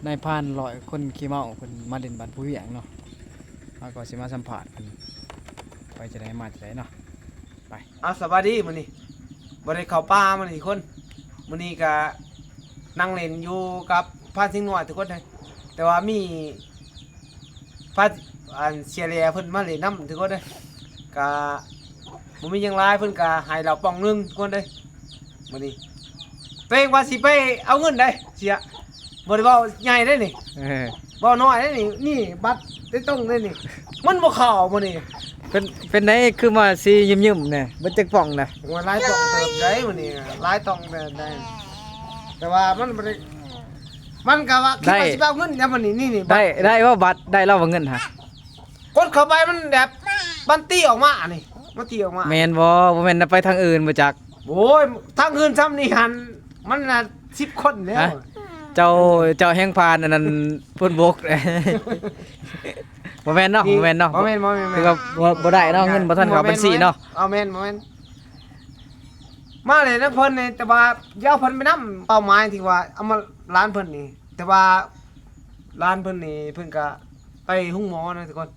ນາຍພານຮ້ອຍຄົນຂີ້ເມົາ ເພິ່ນມາຫຼິ້ນບ້ານພູວຽງເນາະ. ເຮົາກໍຊິມາສຳພາດເພິ່ນ ໄປຈັ່ງໃດມາຈັ່ງໃດເນາະ. ໄປ. ເອົາ ສະບາຍດີ. ມື້ນີ້ບໍ່ໄດ້ເຂົ້າປ່າມື້ນີ້ທຸກຄົນ. ມື້ນີ້ກະນັ່ງຫຼິ້ນຢູ່ກັບພານຊິງນ້ອຍທຸກຄົນເດ້. ແຕ່ວ່າມີ ພາ ອັນ ເສຍແຫຼເພິ່ນມາຫຼິ້ນນຳທຸກຄົນເດ້. ກະບໍ່ມີຫຍັງຫຼາຍ ເພິ່ນກະໃຫ້ເຫຼົ້າປ່ອງໜຶ່ງທຸກຄົນເດ້. ມື້ນີ້ຕົວເອງວ່າຊິໄປເອົາເງິນໃດ໋ ເສຍ ບໍ່ໄດ້ເວົ້າໃຫຍ່ເດ້ນີ້ ເອີ ເວົ້ານ້ອຍເດ້ນີ້. ນີ້ບັດໄດ້ຕົງເດ້ນີ້ ມັນບໍ່ເຂົ້າມື້ນີ້. ເປັນ ເປັນໃດຄືມາຊິຢ້ມໆແດ່ ເບິດຈັກປ່ອງນະ? ໂອ້ຍ ຫຼາຍປ່ອງເຕີບໃດ໋ມື້ນີ້ ຫຼາຍຕ່ອງເຕີບໃດ໋. ແຕ່ວ່າມັນບໍ່ໄດ້ ມັນກະວ່າຄິດວ່າຊິໄປເອົາເງິນນຳມື້ນີ້. ນີ້ ນີ້ ໄດ້ ໄດ້ບໍ່ບັດ ໄດ້ແລ້ວບໍ່ເງິນຫາ? ກົດເຂົ້າໄປມັນແບບ ມັນຕີອອກມານີ້ ມັນຕີອອກມາ. ແມ່ນບໍ່? ບໍ່ແມ່ນນະ ໄປທາງອື່ນບໍ່ຈັກ? ໂອ້ຍ ທາງອື່ນຊ່ຳນີ້ຫັ້ນ ມັນນະສິບຄົນແລ້ວ. ຮະ? ເຈົ້າ ເຈົ້າແຮ່ງຜ່ານອັນນັ້ນ ໂພນບົກ. ບໍ່ແມ່ນເນາະ ບໍ່ແມ່ນເນາະ ບໍ່ແມ່ນ ບໍ່ແມ່ນ ບໍ່ແມ່ນ ຄືວ່າບໍ່ ບໍ່ໄດ້ເນາະ ເງິນບໍ່ທັນເຂົ້າບັນຊີເນາະ. ເອົາ ແມ່ນ ບໍ່ແມ່ນ ມາເລີຍນະເພິ່ນນີ້ ແຕ່ວ່າຢ່າເອົາເພິ່ນໄປນຳ. ເປົ້າໝາຍທີ່ວ່າເອົາມາຫຼານເພິ່ນນີ້ ແຕ່ວ່າຫຼານເພິ່ນນີ້ ເພິ່ນກະໄປໂຮງໝໍນະທຸກຄົນ.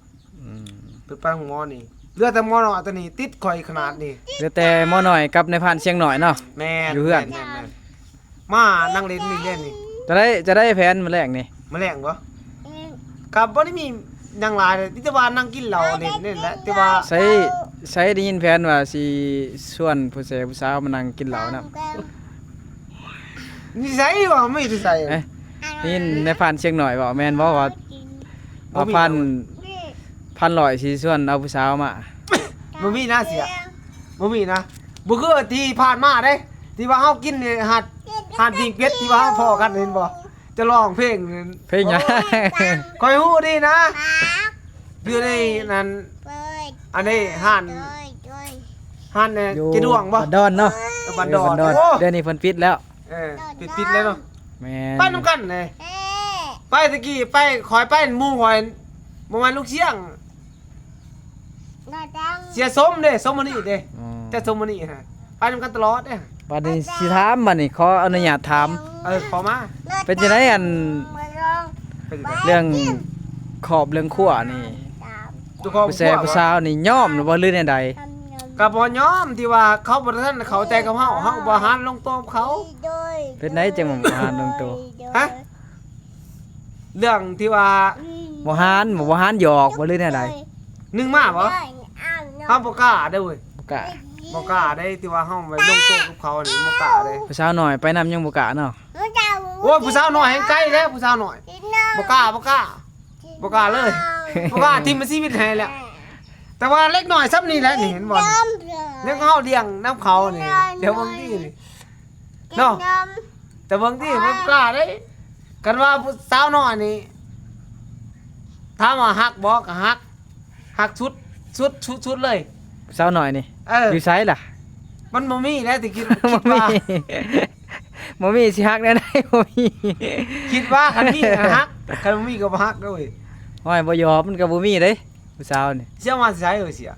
ອືມ ເພິ່ນໄປໂຮງໝໍນີ້ ເຫຼືອແຕ່ໝໍນ້ອຍຕົວນີ້ຕິດຂ້ອຍຂະໜາດນີ້. ເຫຼືອແຕ່ໝໍນ້ອຍກັບນາຍພານຊຽງນ້ອຍເນາະ. ແມ່ນ ຢູ່ເຮືອນ ແມ່ນໆໆ. ມານັ່ງຫຼິ້ນນີ້ເດ້ນີ້. ຈະໄດ້ ຈະໄດ້ແຜນມື້ແລງນີ້? ມື້ແລງບໍ່? ອືມ ກໍບໍ່ໄດ້ມີຫຍັງຫຼາຍເດ້ ມີແຕ່ວ່ານັ່ງກິນເຫຼົ້າຫຼິ້ນນີ້ແຫຼະ. ແຕ່ວ່າ ໃສ ໃສໄດ້ຍິນແຜນວ່າຊິຊວນຜູ້ແສຜູ້ສາວມານັ່ງກິນເຫຼົ້ານຳ? ນິໄສວ່າມີທີ່ໃສ? ເອີ ໄດ້ຍິນນາຍພານຊຽງນ້ອຍເວົ້າ ແມ່ນບໍ່ວ່າ ວ່າພານ ພານຮ້ອຍຊິຊວນເອົາຜູ້ສາວມາ? ບໍ່ມີນະເສຍ ບໍ່ມີນະ. ບໍ່ຄືທີ່ຜ່ານມາເດ້ ທີ່ວ່າເຮົາກິນຢູ່ຮ້ານ ຮ້ານປີ້ງເປັດ ທີ່ວ່າເຮົາພໍ້ກັນ ເຫັນບໍ່? ຈະຮ້ອງເພງ ເພງຫຍັງ? ຂ້ອຍຮູ້ດີນະ ຢູ່ໃນນັ້ນ ອັນນີ້ຮ້ານ ຮ້ານ ເອີ ເຈດວງບໍ່? ບ້ານດອນເນາະ. ເອີ ບ້ານດອນ. ໂອ້ ດຽວນີ້ເພິ່ນປິດແລ້ວ. ເອີ ປິດ ປິດແລ້ວເນາະ. ແມ່ນ ໄປນຳກັນເດ້. ເອີ ໄປຕະກີ້ໄປ ຂ້ອຍໄປ ໝູ່ຂ້ອຍ ບໍ່ແມ່ນລູກຊຽງ ເສຍສົມເດ້ ສົມມະນີເດ້. ອໍ ແຕ່ສົມມະນີຫັ້ນ ໄປນຳກັນຕະຫຼອດເດ້. ບັດນີ້ຊິຖາມ ບັດນີ້ຂໍອະນຸຍາດຖາມ. ເອີ ຂໍມາ. ເປັນຈັ່ງໃດ ອັນ ເປັນຈັ່ງໃດ ເລື່ອງຄອບເລື່ອງຄົວນີ້ ຜູ້ແສຜູ້ສາວນີ້ຍອມຫຼືບໍ່ ຫຼືແນວໃດ? ກໍບໍ່ຍອມ ທີ່ວ່າເຂົາບໍ່ທັນເຂົ້າໃຈກັບເຮົາ ເຮົາບໍ່ຫານລົງໂຕກັບເຂົາ. ເປັນໃດຈັ່ງບໍ່ຫານລົງໂຕ? ຮະ? ເລື່ອງທີ່ວ່າ ບໍ່ຫານ ບໍ່ຫານຫຍອກບໍ່ ຫຼືແນວໃດ? ໜຶ່ງມາບໍ່? ເຮົາບໍ່ກ້າເດ້ເວີຍ ບໍ່ກ້າ ບໍ່ກ້າເດ້ ທີ່ວ່າເຮົາໄປລົງໂຕກັບເຂົານີ້ ບໍ່ກ້າເດ້. ຜູ້ສາວນ້ອຍໄປນຳຍັງບໍ່ກ້າເນາະ. ໂອ້ຍ ຜູ້ສາວນ້ອຍແຮ່ງໄກແລ້ວ ຜູ້ສາວນ້ອຍ ບໍ່ກ້າ ບໍ່ກ້າ ບໍ່ກ້າເລີຍ ບໍ່ກ້າຖິ້ມຊີວິດໃຫ້ແລ້ວ. ແຕ່ວ່າເລັກນ້ອຍຊ່ຳນີ້ແຫຼະນີ້ ເຫັນບໍ່? ຍັງເຮົາລ້ຽງນຳເຂົານີ້ ດຽວເບິ່ງຕິນີ້ ເນາະ ແຕ່ເບິ່ງຕິ ມັນກ້າເດ້. ຄັນວ່າຜູ້ສາວນ້ອຍນີ້ ຖາມວ່າຮັກບໍ່ ກໍຮັກ ຮັກສຸດ ສຸດ ສຸດ ສຸດເລີຍ. ສາວນ້ອຍນີ້ ເອີ ຢູ່ໃສລະ? ມັນບໍ່ມີແລ້ວ ທີ່ຄິດ ບໍ່ມີ ວ່າ ບໍ່ມີຊິຮັກແນວໃດ ບໍ່ມີ. ຄິດວ່າຄັນມີກໍຮັກ ຄັນບໍ່ມີກໍບໍ່ຮັກເດ້. ໂອ້ຍ ບໍ່ຍອມ ມັນກໍບໍ່ມີເດ້ ຜູ້ສາວນີ້. ເສຍມາໃສເອີຍເສຍ?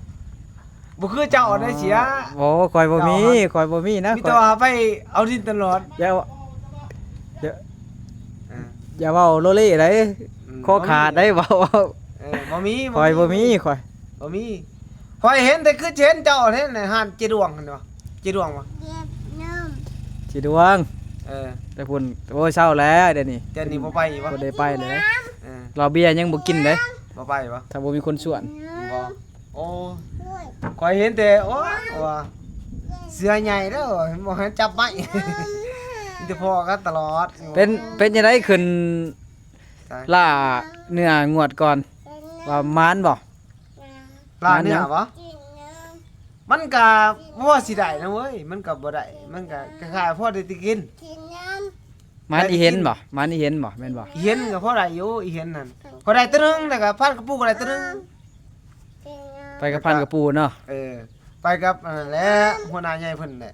ບໍ່ຄືເຈົ້າໄດ້ເສຍ. ອໍ ໂອ້ ຂ້ອຍບໍ່ມີ ເຈົ້າຫັ້ນ ຂ້ອຍບໍ່ມີນະ. ມີແຕ່ວ່າໄປເອົາດິນຕະຫຼອດ. ຢ່າ ຢ່າ ເອີ ຢ່າເວົ້າໂລເລໄດ໋ ອືມ ຄໍຂາດໄດ໋ ບໍ່ມີ ເວົ້າ ເວົ້າ. ເອີ ບໍ່ມີ ຂ້ອຍບໍ່ມີ ບໍ່ມີ ຂ້ອຍບໍ່ມີ. ຂ້ອຍເຫັນແຕ່ຄືເຫັນເຈົ້າເຫັນໃນຮ້ານເຈດວງຫັ້ນບໍ່? ເຈດວງບໍ່? ເຈດວງ ເອີ ແຕ່ພຸ້ນ ໂອ້ຍ ເຊົາແລ້ວດຽວນີ້ ດຽວນີ້ບໍ່ໄປອີກບໍ່? ບໍ່ໄດ້ໄປເລີຍ. ເອີ ເຫຼົ້າເບຍຍັງບໍ່ກິນເດ້ ບໍ່ໄປບໍ່? ຖ້າບໍ່ມີຄົນຊວນ ບໍ່. ໂອ້ ຂ້ອຍເຫັນແຕ່ ໂອ້ຍ ວ່າເສືອໃຫຍ່ເດີ ບໍ່ໃຫ້ຈັບໄມ້ ມີແຕ່ພໍ້ກັນຕະຫຼອດ. ເປັນ ເປັນຈັ່ງໃດຂຶ້ນ ໃສ ລ່າເນື້ອງວດກ່ອນ ວ່າໝານບໍ່? ລ່າເນື້ອບໍ່? ມັນກະບໍ່ວ່າຊິໄດ້ນະເວີຍ ມັນກະບໍ່ໄດ້ ມັນກະຄ້າຍໆ ພໍໄດ້ແຕ່ກິນ. ໝານອີເຫັນບໍ່? ໝານອີເຫັນບໍ່? ແມ່ນບໍ່? ອີເຫັນກໍພໍໄດ້ຢູ່ ອີເຫັນນັ້ນ ພໍໄດ້ໂຕໜຶ່ງ ແລ້ວກໍພານກະປູກໍໄດ້ໂຕໜຶ່ງ. ໄປກັບພານກະປູເນາະ. ເອີ ໄປກັບອັນນັ້ນແຫຼະ ຫົວໜ້າໃຫຍ່ເພິ່ນແຫຼະ.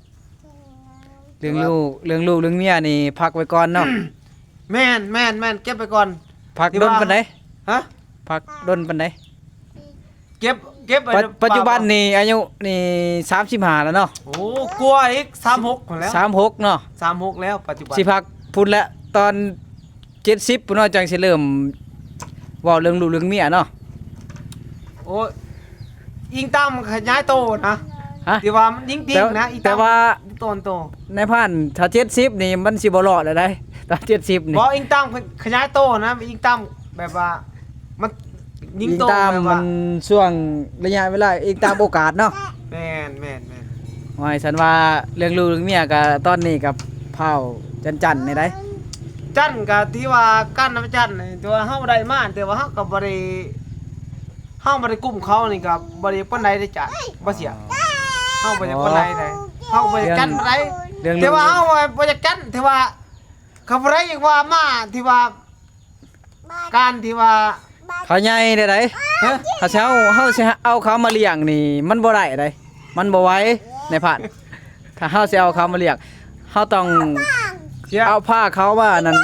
ເລື່ອງລູກ ເລື່ອງລູກເລື່ອງເມຍນີ້ພັກໄວ້ກ່ອນເນາະ. ແມ່ນໆໆ ເກັບໄວ້ກ່ອນ. ພັກດົນປານໃດ? ຮະ? ພັກດົນປານໃດ? ເກັບ ເກັບໄວ້ ປັດ ປັດຈຸບັນນີ້ອາຍຸນີ້ສາມສິບຫ້າແລ້ວເນາະ. ໂອ້ ກວ່າອີກ ສາມຫົກພຸ້ນແລ້ວ ສາມຫົກເນາະ ສາມຫົກແລ້ວປັດຈຸບັນ. ຊິພັກພຸ້ນແຫຼະ ຕອນ ເຈັດສິບພຸ້ນເນາະ ຈັ່ງຊິເລີ່ມເວົ້າເລື່ອງລູກເລື່ອງເມຍເນາະ. ໂອ້ຍ ອີງຕາມຂະຫຍາຍໂຕນະ ຮະ? ທີ່ວ່າມັນຍິງຕິງນະ ແຕ່ ອີງຕາມ ແຕ່ວ່າ ຕອນໂຕ ນາຍພານ ຖ້າເຈັດສິບນີ້ມັນຊິບໍ່ລອດແລ້ວໃດ໋ ຕອນເຈັດສິບນີ້. ບໍ່ ອີງຕາມຂະຫຍາຍໂຕນະ ອີງຕາມແບບວ່າ ມັນຍິງໂຕ ອີງຕາມ ແບບວ່າ ມັນຊ່ວງໄລຍະເວລາ ອີງຕາມໂອກາດເນາະ. ແມ່ນໆໆ. ໂອ້ຍ ສັນວ່າເລື່ອງລູກເລື່ອງເມຍກະຕອນນີ້ກະພ້າວຈັນໆນີ້ໃດ໋. ຈັນກະທີ່ວ່າການນຳຈັນນີ້ ແຕ່ວ່າເຮົາໄດ້ມາ ແຕ່ວ່າເຮົາກະບໍ່ໄດ້ ເຮົາບໍ່ໄດ້ກຸ້ມເຂົານີ້ກະບໍ່ໄດ້ປານໃດເດ້ ຈັນ ບໍ່ເສຍ. ເຮົາບໍ່ໄດ້ປານໃດໃດ໋ ເຮົາບໍ່ຢາກຈັນປານໃດ. ເລື່ອງ ແຕ່ວ່າເຮົາບໍ່ຢາກຈັນ ແຕ່ວ່າ ເຂົາບໍ່ໄດ້ ຢາກວ່າມາ ທີ່ວ່າ ການທີ່ວ່າ ເຂົາໃຫຍ່ແນວໃດ ຮະ? ເຮົາຊິເອົາ ເຮົາຊິເອົາເຂົາມາລ້ຽງນີ້ ມັນບໍ່ໄດ້ໃດ໋ ມັນບໍ່ໄຫວ ນາຍພານ. ຖ້າເຮົາຊິເອົາເຂົາມາລ້ຽງ ເຮົາຕ້ອງ ເອົາພາເຂົາມານັ້ນ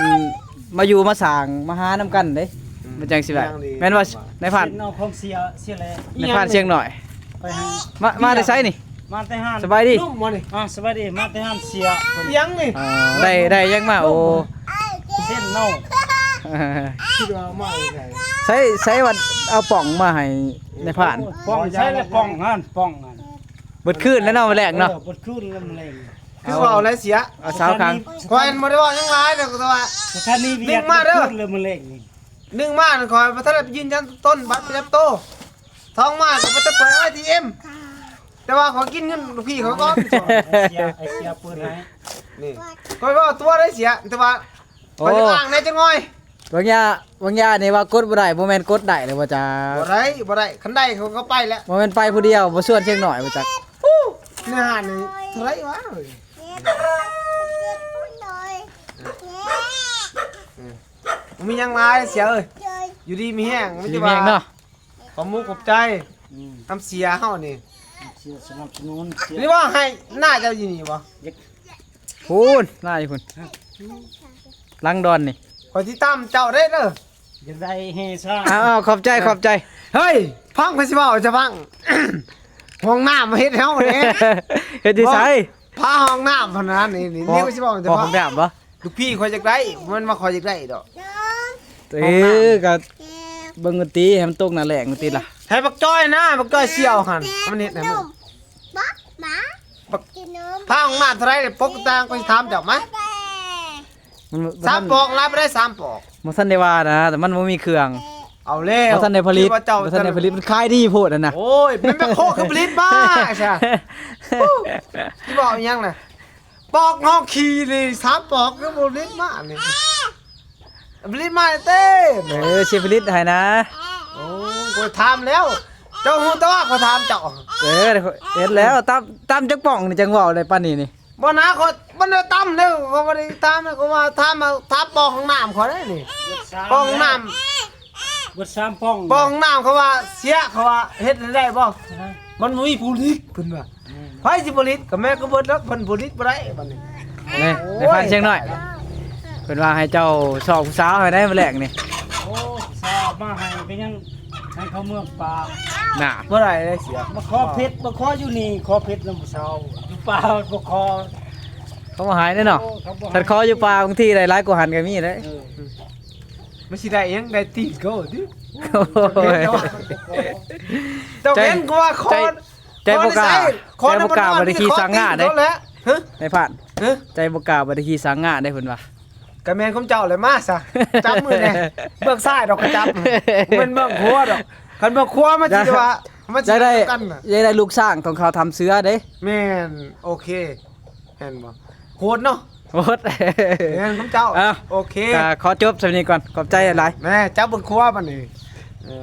ມາຢູ່ມາສ້າງມາຫານຳກັນເດ້ ອືມ ມັນຈັ່ງຊິໄດ້ ແມ່ນບໍ່ ນາຍພານ? ເຊັນເອົາຂອງເສຍ ເສຍແລ້ວ ນາຍພານຊຽງນ້ອຍ ໄປຫາ ມາ ມາແຕ່ໃສນີ້? ມາແຕ່ຮ້ານ ສະບາຍດີ ໜຸ່ມບໍ່ນີ້? ອ່າ ສະບາຍດີ ມາແຕ່ຮ້ານເສຍເພິ່ນ ອີ່ຫຍັງນີ້? ອໍ ໄດ້ ໄດ້ຫຍັງມາ? ໂອ້ ເສັ້ນເນາະ ຄິດວ່າເອົາມາຈາກໃສ? ໃສ ໃສວ່າເອົາປ່ອງມາໃຫ້ນາຍພານ? ໂອ້ຍ ປ່ອງໃສລະ ປ່ອງຫັ້ນ ປ່ອງຫັ້ນ ເບິດຄືນແລ້ວເນາະ ມື້ແລກເນາະ. ເອີ ເບິດຄືນແລ້ວມື້ແລກ ຄືເວົ້າແລ້ວເສຍ ເອົາສາວຄັງ ຂ້ອຍບໍ່ໄດ້ເວົ້າຫຍັງຫຼາຍດອກ ແຕ່ວ່າ ສະຖານີວຽກ ໜຶ່ງມາເດີ ເບິດຄືນແລ້ວມື້ແລກນີ້ ໜຶ່ງມາ ຂ້ອຍບໍ່ທັນໄດ້ໄປຢືນຢັນຕົນບັດປະຈຳໂຕ ສອງມາກໍບໍ່ໄດ້ໄປ ເອທີເອັມ ແຕ່ວ່າຂໍກິນເງິນລູກພີ່ເຂົາກ່ອນ. ເສຍ ໄອ້ເສຍເປີດໃຫ້ ນີ້ ຂ້ອຍເວົ້າຕົວໄດ້ເສຍ ແຕ່ວ່າ ໂອ້ ຂ້ອຍຈະອ້າງແດ່ຈັກໜ່ອຍ. ບາງຢ່າ ບາງຢ່ານີ້ວ່າກົດບໍ່ໄດ້ ບໍ່ແມ່ນກົດໄດ້ເລີຍບໍ່ຈັກ? ບໍ່ໄດ້ ບໍ່ໄດ້ ຄັນໄດ້ເຂົາກໍໄປແລ້ວ ບໍ່ແມ່ນໄປຜູ້ດຽວ ບໍ່ຊວນເດັກນ້ອຍບໍ່ຈັກ? ໂອ້ ໃນຮ້ານນີ້ເທົ່າໃດວະ? ບໍ່ມີຫຍັງຫຼາຍເສຍເອີຍ ຢູ່ດີມີແຮງ ມີແຕ່ວ່າ ເນາະ ຂອບມຸກຂອບໃຈ ອືມ ນຳເສຍເຮົານີ້ ເສຍສະໜັບສະໜູນ ເສຍ ຫຼືວ່າໃຫ້ໜ້າເຈົ້າຢູ່ນີ້ບໍ່? ພຸ້ນ ໜ້າຢູ່ພຸ້ນ ຫຼັງດອນນີ້ ຂ້ອຍຊິຕາມເຈົ້າເດ້ເດີ ຢາກໄດ້ແຮ່ຊ້າງ ອ້າວ ຂອບໃຈ ຂອບໃຈ. ເຮີ້ຍ ຟັງຂ້ອຍຊິເວົ້າໃຫ້ເຈົ້າຟັງ ຫ້ອງນ້ຳມາເຮັດໃຫ້ເຮົາແດ່ ເຮັດຢູ່ໃສ? ພາຫ້ອງນ້ຳຫັ້ນນະ ນີ້ ນີ້ ນີ້ຂ້ອຍຊິເວົ້າໃຫ້ເຈົ້າຟັງ ຫ້ອງນ້ຳບໍ່? ລູກພີ່ຂ້ອຍຢາກໄດ້ ບໍ່ແມ່ນວ່າຂ້ອຍຢາກໄດ້ດອກ. ເອີ ກໍເບິ່ງກັນຕິ ໃຫ້ມັນຕົກໜ້າແລ້ງກັນຕິລະ ໃຫ້ບັກຈ້ອຍນະ ບັກຈ້ອຍສ່ຽວຫັ້ນ ມັນເຮັດໃຫ້ມັນ ບັກ ພາຫ້ອງນ້ຳເທົ່າໃດ ປົກຕ່າງ ຂ້ອຍຊິຖາມເຈົ້າມາ ມັນ ສາມປອກ ລາຍໄປໄດ້ສາມປອກ ບໍ່ທັນໄດ້ວ່ານະ ແຕ່ມັນບໍ່ມີເຄື່ອງ ເອົາແລ້ວ ບໍ່ທັນໄດ້ຜະລິດ ບໍ່ທັນໄດ້ຜະລິດ ມັນຂາຍດີໂພດຫັ້ນນະ. ໂອ້ຍ ແມ່ນແມ່ໂຄຄືຜະລິດມາຊະ ຊິເວົ້າອີ່ຫຍັງນະ? ປອກຮອກຂີ່ນີ້ສາມປອກ ຄືບໍ່ລິດມານີ້ ຜະລິດມາເດ້. ເອີ ຊິຜະລິດໃຫ້ນະ. ໂອ້ ຂ້ອຍຖາມແລ້ວ ເຈົ້າຮູ້ແຕ່ວ່າຂ້ອຍຖາມເຈົ້າ. ເອີ ເຫັນແລ້ວ ຕຳ ຕຳຈັກປ່ອງນີ້ ຈັ່ງເວົ້າໄດ້ປານນີ້ນີ້? ບໍ່ນະ ຂ້ອຍບໍ່ໄດ້ຕຳເດ້ ຂ້ອຍບໍ່ໄດ້ຕຳ ຂ້ອຍວ່າຖາມ ຖາມປອກຫ້ອງນ້ຳຂ້ອຍເດ້ນີ້ ປອກຫ້ອງນ້ຳ ເບິດສາມປ່ອງ ປອກຫ້ອງນ້ຳ ເຂົາວ່າເສຍ ເຂົາວ່າເຮັດໃຫ້ໄດ້ບໍ່? ມັນບໍ່ມີຜູ້ລິດ ເພິ່ນວ່າ ແມ່ນ ໃຜຊິຜະລິດ ກໍແມ່ນກໍເບິດແລ້ວ ເພິ່ນຜະລິດບໍ່ໄດ້ບັດນີ້. ນີ້ ໂອ້ຍ ນາຍພານຊຽງນ້ອຍ ເພິ່ນວ່າໃຫ້ເຈົ້າຊອກຜູ້ສາວໃຫ້ໄດ້ມື້ແລກນີ້. ໂອ້ ຜູ້ສາວມາໃຫ້ກໍຍັງໃຫ້ເຂົາເມືອງປ່າ ນະ ບໍ່ໄດ້ເດ້ເສຍ ມາຂໍເພັດ ມາຂໍຢູ່ນີ້ ຂໍເພັດນຳຜູ້ສາວ ຢູ່ປ່າບໍ່ຂໍ ເຂົາບໍ່ໃຫ້ເດ້ເນາະ. ໂອ້ ເຂົາບໍ່ໃຫ້ ຄັນຂໍຢູ່ປ່າບາງທີໄດ້ຫຼາຍກວ່າຫັ້ນກໍມີເດ້. ເອີ ມັນຊິໄດ້ຫຍັງ ໄດ້ຕີນໂກ້ຕິ. ໂອ້ຍ ເຈົ້າ ໃຈ ເຫັນກໍວ່າຂໍ ໃຈ ໃຈບໍ່ກ້າ ໃຈບໍ່ກ້າບໍ່ໄດ້ຂີ່ສັງງາເດ້. ຮະ ນາຍພານ ຮະ ໃຈບໍ່ກ້າບໍ່ໄດ້ຂີ່ສັງງາເດ້ ເພິ່ນວ່າ. ກໍແມ່ນຄວາມເຈົ້າແຫຼະ ມາຊະ ຈັບມືແດ່. ເບື້ອງຊ້າຍດອກກໍຈັບ ບໍ່ແມ່ນເບື້ອງຂວາດອກ. ຄັນເບື້ອງຂວາມັນຊິໄດ້ວ່າ ມັນຊິ ຢາກໄດ້ ນຳກັນນະ ຢາກໄດ້ລູກຊ້າງ ຕ້ອງເຂົ້າຖ້ຳເສືອເດ້. ແມ່ນ ໂອເຄ ແມ່ນບໍ່? ໂຫດເນາະ ໂຫດ ແມ່ນຄຳເຈົ້າ. ເອົ້າ ໂອເຄ ກໍຂໍຈົບສ່ຳນີ້ກ່ອນ ຂອບໃຈຫຼາຍ. ແມ່ ຈັບເບິ່ງຄົວບັດນີ້ ເອີ